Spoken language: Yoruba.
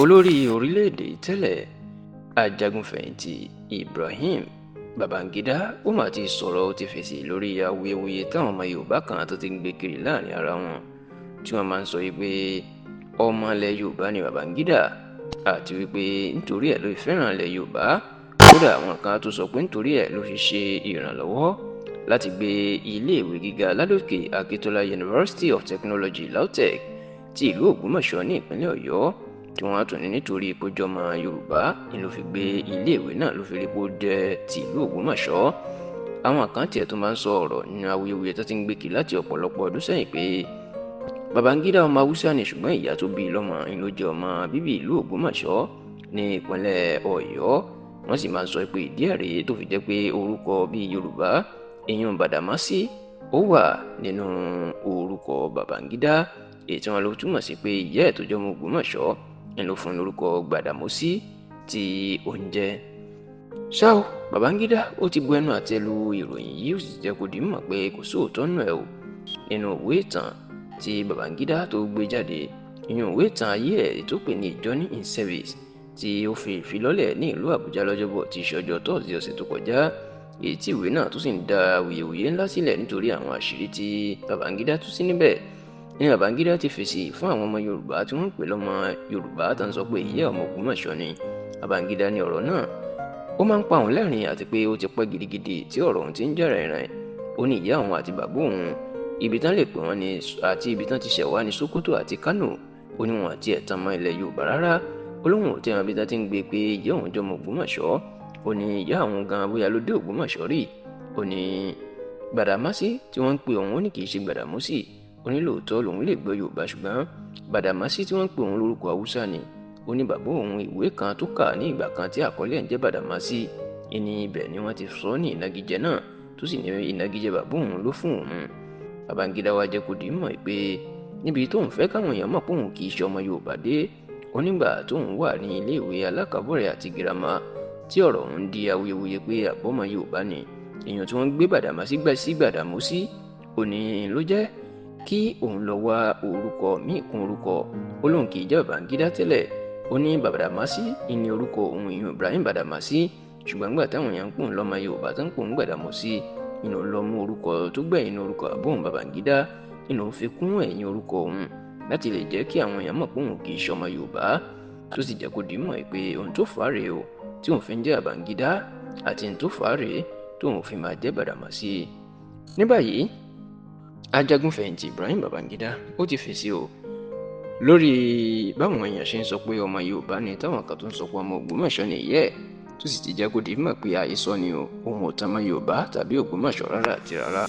Olórí orílẹ̀-èdè tẹ́lẹ̀, ajagun-fẹ̀yìntì Ibrahim Babangida, ó mà ti sọ̀rọ̀, ó ti fèsì lórí awuyewuye táwọn ọmọ Yorùbá kan tó ti ń gbé kiri láàrin ara wọn, tí wọ́n máa ń sọ wípé ọmọ ilẹ̀ Yorùbá ni Babangida, àti wípé nítorí ẹ̀ ló fi fẹ́ràn ilẹ̀ Yorùbá. Kódà, àwọn kan tó sọ pé nítorí ẹ̀ ló fi ṣe ìrànlọ́wọ́ láti gbé iléèwé gíga Ládòkè Akíntola University of Technology, LAUTECH, ti ìlú Ògbómọ̀ṣọ́ ní ìpínlẹ̀ Ọ̀yọ́, tí wọ́n á tún ní nítorí ìpéjọmọ Yorùbá ni ló fi gbé iléèwé náà, ló fi rí pé ó jẹ́ ti ìlú Ògbómọ̀ṣọ́. Àwọn kan tiẹ̀ tó máa ń sọ ọ̀rọ̀ nínú awuyewuye tó ti ń gbé kiri láti ọ̀pọ̀lọpọ̀ ọdún sẹ́yìn pé Babangida ọmọ Haúsá ni, ṣùgbọ́n ìyá tó bí i lọ́mọ ni ló jẹ́ ọmọ bíbí ìlú Ògbómọ̀ṣọ́ ní ìpínlẹ̀ Ọ̀yọ́. Wọ́n sì máa ń sọ pé ìdí ẹ̀ rèé tó fi jẹ́ pé orúkọ bíi Yorùbá, ìyún Bàdàmásí, ó wà nínú orúkọ Babangida, èyí tí wọ́n lọ túmọ̀ sí pé ìyá ẹ̀ tó jẹ́ ọmọ Ògbómọ̀ṣọ́ ń ló fún lórúkọ Gbàdàmọ́sí tí ó ń jẹ́. Ṣá o, Babangida ó ti bu ẹnu àtẹ́ lu ìròyìn yìí, ó sì jẹ́ kó di mímọ̀ pé kò sóòótọ́ nù ẹ̀ o. Nínú ìwé ìtàn tí Babangida tó gbé jáde, ìyún ìwé ìtàn ayé ẹ̀ tó pè ní Journey in Service, tí ó fi ìfilọ́lẹ̀ ní ìlú Àbújá lọ́jọ́bọ̀ tí í ṣe ọjọ́ Tọ́sídẹ̀ẹ́ ọ̀sẹ̀ tó kọjá, èyí tí ìwé náà tó sì ń dá awuyewuye ńlá sílẹ̀ nítorí àwọn àṣírí tí Babangida tú sí níbẹ̀, ní Babangida ti fèsì fún àwọn ọmọ Yorùbá tí wọ́n ń pè lọ́mọ Yorùbá tó ń sọ pé ìyá ọmọ Ògbómọ̀ṣọ́ ni. Babangida ní ọ̀rọ̀ náà ó máa ń pa òun lẹ́rìn, àti pé ó ti pẹ́ gidigidi tí ọ̀rọ̀ òun ti ń jà rìnrìn. Ó ní ìyá òun àti bàbá òun, ibi tán lè pè wọ́n ní àti ibi tán ti ṣẹ̀ wá ní Sokoto àti Kano. Ó ní wọn àti ẹ̀tàn mọ́ ilẹ̀ Yorùbá rárá. Ó lóun ò tẹ́ wọn bí tán ti ń gbé pé ìyá òun jọmọ Ògbómọ̀ṣọ́. Ó ní ìyá òun gan bóyá ló dé Ògbómọ̀ṣọ́ rí. Ó ní Gbàdàmásí tí wọ́n ń pè òun, ó ní kì í ṣe Gbàdàmọ́sí. Ó ní lóòótọ́ lòun lè gbọ́ Yorùbá, ṣùgbọ́n Bàdàmásí tí wọ́n ń pè òun lórúkọ Haúsá ni. Ó ní bàbá òun, ìwé kan tó kà ní ìgbà kan tí àkọlé ẹ̀ ń jẹ́ Bàdàmásí ìní, ibẹ̀ ni wọ́n ti sọ ní ìnagijẹ náà, tó sì ní ìnagijẹ bàbá òun ló fún òun. Babangida wá jẹ́ kó di mọ̀ pé níbi tóun fẹ́ káwọn èèyàn mọ̀ pé òun kì í ṣe ọmọ Yorùbá dé, onígbà tóun wà ní iléèwé alákàbọ̀rẹ̀ àti girama, tí ọ̀rọ̀ òun di awuyewuye pé àbọ̀mọ Yorùbá ni, èèyàn tí wọ́n gbé Bàdàmásí gbà sí Gbàdàmọ́sí, òní ló jẹ́ kí òun lọ wá orúkọ míì kún orúkọ. Ó lóun kì í jẹ́ Babangida tẹ́lẹ̀. Ó ní Bàdàmásí ní orúkọ òun, ìyún Ibrahim Bàdàmásí, ṣùgbọ́n nígbà táwọn èèyàn ń pòun lọ́mọ Yorùbá tó ń pòun Gbàdàmọ́sí, ìnú lọ mú orúkọ tó gbẹ̀yìn orúkọ àbóhùn Babangida, ìnú fi kún ẹ̀yìn orúkọ òun láti lè jẹ́ kí àwọn èèyàn mọ̀ pé òun kì í ṣọmọ Yorùbá, tó sì jẹ́ kó di mọ̀ pé ohun tó fà á rèé o tí òun fi ń jẹ́ Babangida, àti ohun tó fà á rèé tó òun fi máa jẹ́ Bàdàmásí. Ní báyìí, ajagunfẹ̀yìntì Ibrahim Babangida ó ti fèsì o lórí báwọn èèyàn ṣe ń sọ pé ọmọ Yorùbá ni, táwọn kan tó ń sọ pé ọmọ Ògbómọ̀ṣọ́ ni ìyẹ́ ẹ̀, tó sì ti jẹ́ kó di mọ̀ pé àhesọ ni o, òun ò tan mọ́ Yorùbá tàbí Ògbómọ̀ṣọ́ rárá àti rárá.